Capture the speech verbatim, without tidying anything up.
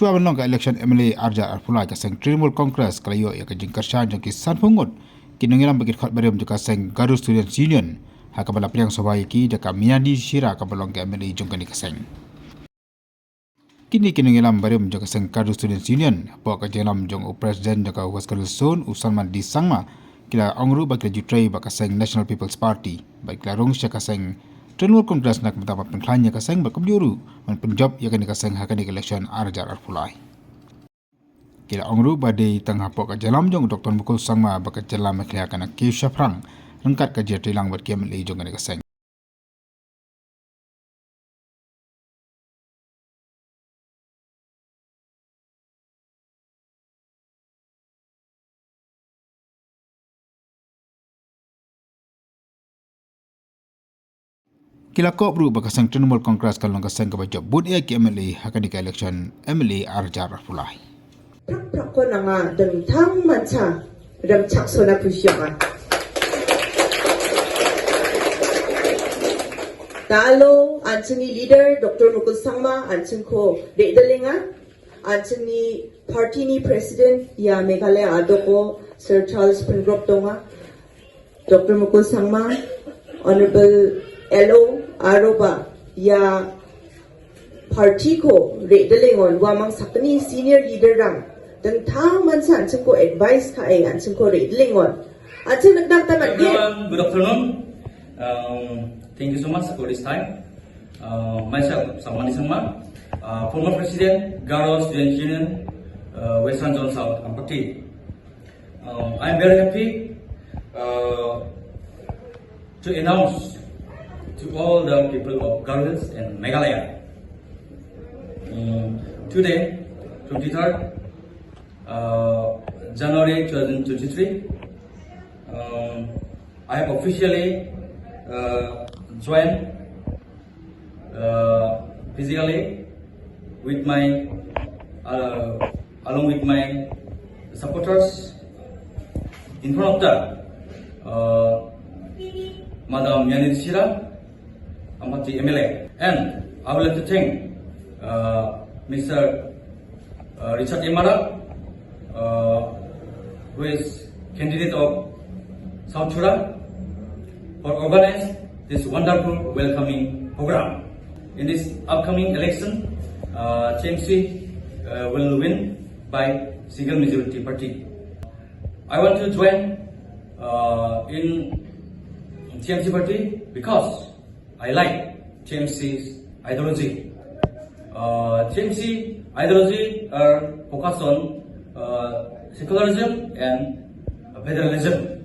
Chua ban long ka election M L A arja arpulai ka seng Trinamool Congress kalayo ya ka jingkarshan jong ki sanpungut ki nongilam bagi khot barium jong ka seng Garo Students Union ha ka bala priang sobai ki jaka Miyadi Shira ka balong ka M L A jong ka ni ka seng. Kini ki nongilam barium jong ka seng Garo Students Union, po ka jinglam jong u President jong ka West Garo Zone, u Salman D Sangma, kila ongru ba kila jutrai ba ka seng National People's Party, ba kila rong sha ka seng Trinamool Congress nak mata ba pengklan ya ka seng ba kumjuru, man penjop ya ka ni ka seng ha ka ni ka election arja arpulai. Kila ongru ba dei tang hapo ka jinglam jong Doctor Mukul Sangma ba ka jinglam kila ka na ki shaphrang, rengkat ka jia trilang ba ki M L A jong ka ni ka seng. Kila kop ru ba ka seng Trinamool Congress ka long ka seng ka ba jop but ya ki M L A ha ka ni ka election M L A arja arpulai. Prak-prakkon anga dingtangmancha rimchaksona pulsio anga. Da·alo an·chingni leader Doctor Mukul Sangma an·chingko re·dilenga. An·chingni party-ni president ia Meghalaya a·doko Sir Charles Pyngrope donga. Doctor Mukul Sangma, Honorable L O, aroba ia party-ko re·dilengon uamang sakgni senior leader-rang dingtangmancha an·chingko advice ka·e an·chingko re·dilengon. An·ching nikna gita man·gen. Everyone, good afternoon. Um, thank you so much for this time. Uh, myself, Salman D Sangma, uh, former president, Garo Students Union, uh, Western Zone South, Ampati. Um, I'm very happy, uh, to announce to all the people of Garo Hills and Meghalaya. Um, today, twenty-third, uh, January two thousand twenty-three, um, I have officially, uh, joined, uh, physically with my, uh, along with my supporters in front of the, uh, Madam Miyadi Shira, Ampati M L A. And I would like to thank, uh, Mister uh, Richard Imara, uh, who is candidate of South Tura, for organize this wonderful welcoming program. In this upcoming election, uh, T M C, uh, will win by single majority party. I want to join, uh, in T M C party because I like T M C's ideology. Uh, T M C ideology are focused on, uh, secularism and federalism.